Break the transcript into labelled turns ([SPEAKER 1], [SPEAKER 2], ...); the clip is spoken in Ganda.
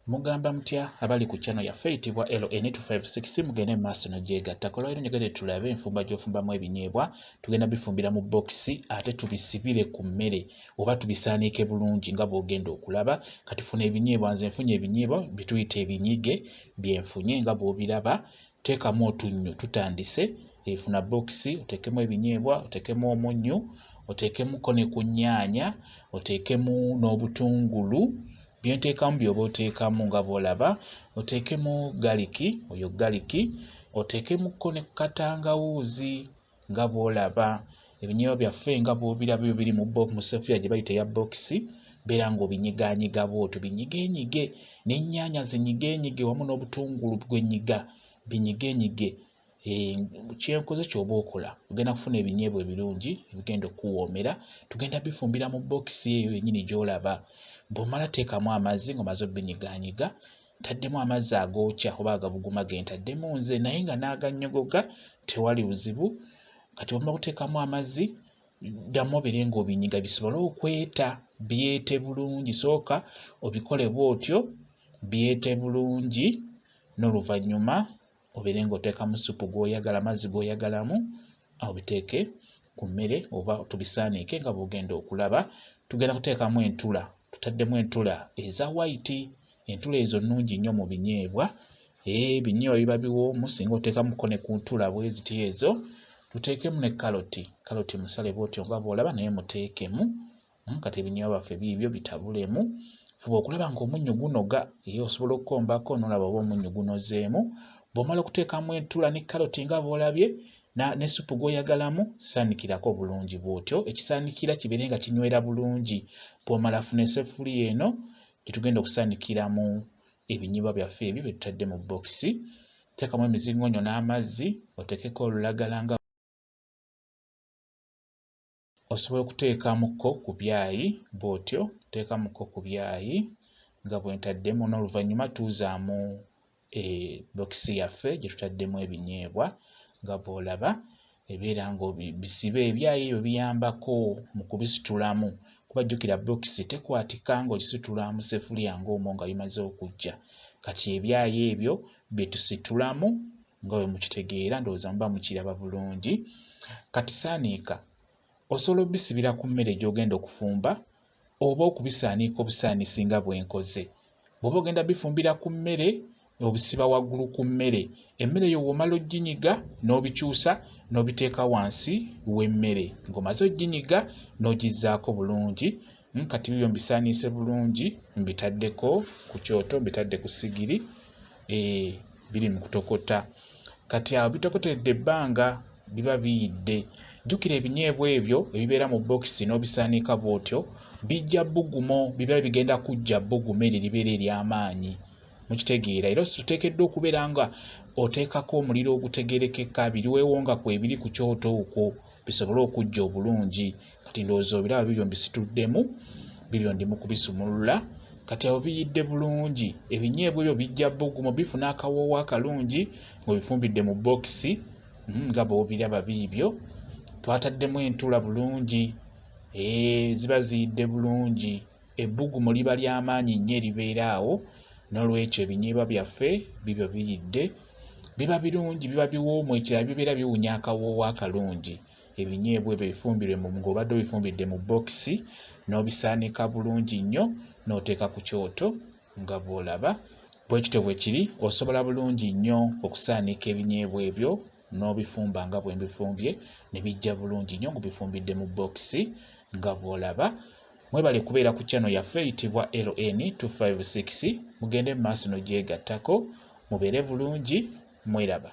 [SPEAKER 1] Mugamba mutya abali ku channel yaffe eyitibwa LN256 mugende mu maaso nogyegattako. Olwaleero njagala tulabe enfumba gy'ofumbamu ebinyeebwa. Tugenda bifumbira mu bokisi ate tubisibire ku mmere oba tubisaaniike bulungi nga bw'ogenda okulaba. Kati funa ebinyeebwa, nze nfunye ebinyeebwa bye tuyita ebinyige bye nfunye nga bw'obiraba. Teekamu otunnyu tutandise, funa bokisi oteekemu ebinyeebwa, oteekemu omunnyu, oteekemuko ne ku nnyaanya, oteekemu n'obutungulu. Bye nteekamu by'oba oteekamu nga bw'olaba, oteekemu galiki, oyo galiki, oteekemuko ne ku katangawuuzi nga bw'olaba. Ebinyeebwa byaffe nga bw'obiraba ebyo biri mu ssefuliya gye bayita eya bokisi, beera ng'obinyigaanyiga bw'otyo, binyigeenyige n'ennyaanya zinyigeenyige wamu n'obutungulu gwe nnyiga binyigeenyige. Kye nkoze ky'oba okola, ogenda kufuna ebinyeebwa ebirungi ebigenda okukuwoomera. Tugenda bifumbira mu bokisi eyo yennyini gy'olaba. Bw'omala teekamu amazzi ng'omaze obbinyigaanyiga, ntaddemu amazzi agookya oba agabuguma ge ntaddemu nze naye nga n'agannyogoga tewali buzibu. Kati bw'omala okuteekamu amazzi, ddamu obeere ng'obinyiga bisobole okweta, byete bulungi. Sooka obikole bw'otyo byete bulungi n'oluvannyuma obeere ng'oteekamu ssupu gw'oyagala, amazzi g'oyagalamu obiteeke ku mmere oba tubisaaniike nga bw'ogenda okulaba. Tugenda kuteekamu entula, tutaddemu entula eza wayiti. Entula ezo nnungi nnyo mu binyeebwa. Ebinyeebwa biba biwoomu singa oteekamuko ne ku ntula bwe ziti ezo. Tuteekemu ne kkaloti, kkaloti musale bw'otyo nga bw'olaba naye muteekemu. Kati ebinyeebwa byaffe biibyo bitabulemu. Fuba okulaba ng'omunnyo gunoga, era osobola okukombako n'olaba oba omunnyo gunozeemu. Bw'omala okuteekamu entula ne kkaloti nga bw'olabye ne ssupu gw'oyagalamu, saanikirako bulungi bw'otyo. Ekisaanikira kibeere nga kinywera bulungi. Bw'omala funa essefuliya eno gye tugenda okusaanikiramu ebinyeebwa byaffe ebyo bye tutadde mu bokisi. Teekamu emizingoonyo n'amazzi, oteekeko olulagala nga osobola okuteekamukko ku byayi bw'otyo, teekamukko ku byayi nga bwe ntaddemu n'oluvannyuma tuuzaamu bokisi yaffe gye tutaddemu ebinyeebwa nga bw'olaba ebeera ng'obisiba ebyayi ebyo biyambako mu kubisitulamu kuba jjukira bokisi tekwatika ng'ogisitula mu ssefuliya ng'omwo nga bimaze okuggya. Kati ebyayi ebyo bye tusitulamu nga bwe mukitegeera ndowooza muba mukiraba bulungi. Kati saaniika osobola obisibira ku mmere gy'ogenda okufumba oba okubisaaniika obusaanisi nga bwe nkoze. Bw'oba ogenda bifumbira ku mmere obisiba waggulu ku mmere. Emmere eyo bw'omala oginyiga n'obikyusa n'obiteeka wansi w'emmere. Ng'omaze oginyiga n'ogizzaako bulungi. Kati biibyo mbisaaniise bulungi mbitaddeko ku kyoto, mbitadde ku ssigiri biri mu kutokota. Kati awo bitokotedde ebbanga biba biyidde. Jjukira ebinyeebwa ebyo ebibeera mu bokisi n'obisaaniika bw'otyo bijja bbugumo, bibeera bigenda kuggya bbugumu eryo eribeera ery'amaanyi. Mukitegeera? Era oteekeddwa okubeera nga oteekako omuliro ogutegeerekeka biriweewo nga kwebiri ku kyoto okwo bisobole okuggya obulungi. Kati ndowooza obiraba bibyo mbisituddemu, bibyo ndi mu kubisumulula. Kati awo biyidde bulungi. Ebinyeebwa ebyo bijja bbugumu, bifuna akawoowo akalungi ng'obifumbidde mu bokisi nga bw'obiraba biibyo. Twataddemu entula bulungi, ziba ziyidde bulungi. Ebbugumu liba lya maanyi nnyo eribeera awo, noolwekyo ebinyeebwa byaffe biibyo biyidde. Biba birungi, biba biwoomu, ekirala bibeera biwunya akawoowo akalungi. Ebinyeebwa ebyo bifumbirwe ng'obadde obifumbidde mu bokisi n'obisaanika bulungi nnyo n'oteeka ku kyoto nga bw'olaba. Bwe kityo bwe kiri, osobola bulungi nnyo okusaanika ebinyeebwa ebyo n'obifumba nga bwe mbifumbye ne bijja bulungi nnyo ng'obifumbidde mu bokisi nga bw'olaba. Mwebale kubeera ku channel yaffe eyitibwa LN256. Mugende mu maaso n'ogyegattako, mubeere bulungi, mweraba.